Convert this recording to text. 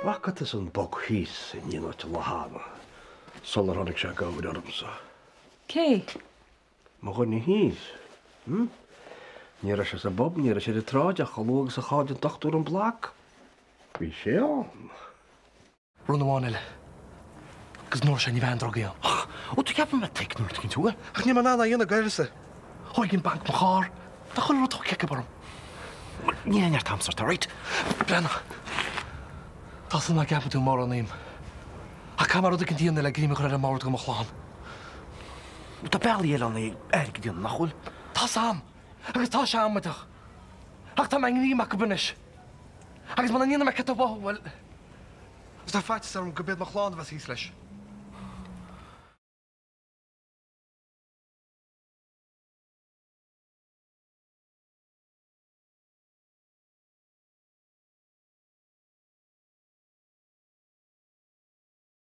Bhfaca tusa an bog thíos i ndiaidh an áit an lá cheana sular tháinig sé i gcabhair ormsa? Cé? Mo dhuine thíos. Hm? Ní raibh sé sa bpub, ní raibh sé ar an tsráid ach chomh luath agus a sháigh an dochtúir an bloc, bhí sé ann. Rud amháin eile, agus an uair seo ní bheidh aon drugaí ann. Ó, tá ceapaim mé tuig nuair a tuigeann tú é. Ach níl mé in ann é a dhéanamh go uireasa. Thóig an banc mo charr. Tá chuile rud tógtha acu orm. Níl aon neart agamsa ort, alright? Breathnaigh. Tá san nach gceapann tú mórán uaim. Ach caithfidh mé rud éicint a dhéanamh le greim a chur ar an mbord do mo chlann. Tá bealaí eile ann airgead a dhéanamh, nach bhfuil? Tá's a'm. Agus tá sé amaideach. Ach tá mé i ngreim acu anois. Agus muna ndéanfaidh mé cad tá uathu, bhuel, tá faitíos orm gurb iad mo chlann a bheas thíos leis.